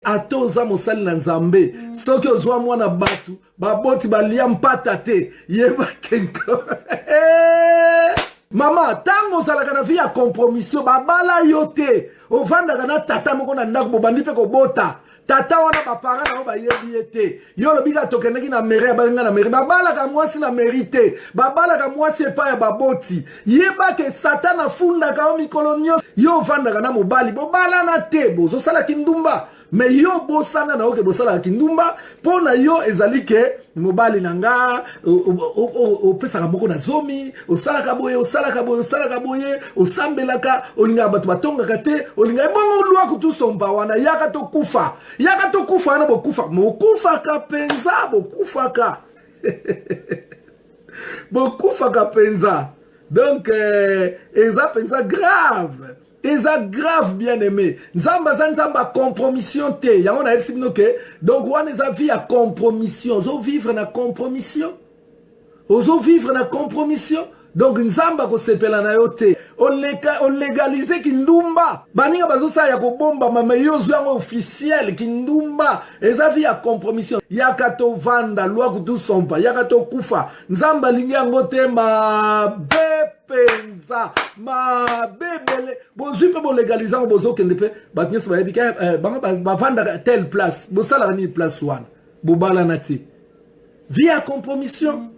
Ata oza mosali na Nzambe, soki ozwa mwana bato, baboti balia mpata te, yeba kenko. Mama, ntango ozalaka na vie ya compromission, babala yo te, ovandaka na tata moko na ndako, bobandi mpe kobota. Tata wana, baparent na yo bayebi ye te. Yo olobi kaka tokendaki na mairie, abali ngai na mairie. Babalaka mwasi na mairie te, babalaka mwasi epai ya baboti. Yeba ke Satan afundaka yo mikolo nyonso. Yo ovandaka na mobali, bobalana te, bozosala kindumba, mais yo bosana na yo ke bosalaka kindumba. Mpo na yo ezali ke mobali na nga opesaka moko na zomi, osalaka boye, osalaka boye, osalaka boye, osambelaka, olingaka bato batongaka te, olingaka ebongo lwaku tusomba wana. Yaka tokufa, yaka tokufa wana. Bokufa, bokufaka mpenza, bokufaka, bokufaka mpenza. Donc eza mpenza grave, eza grave, bien aimé. Nzambe aza Nzambe ya compromission te. Yango nayebisi bino ke donc wana eza vie ya compromission. Ozovivre na compromission, ozovivre na compromission, donc Nzambe akosepela na yo te. Olégaliser kindumba, baninga bazosala ya kobombama, mais yo ozwi yango officiel. Kindumba eza vie ya compromission. Yaka tovanda, lwaku tusompa, yaka tokufa. Nzambe alingi yango te. Mabe mpenza, mabe ebele. Bozwi mpe bolégaliser yango, bozokende mpe bato nyonso bayebi ke bango bavandaka telle place. Bosalaka nini place wana? Bobalana te, vie ya compromission.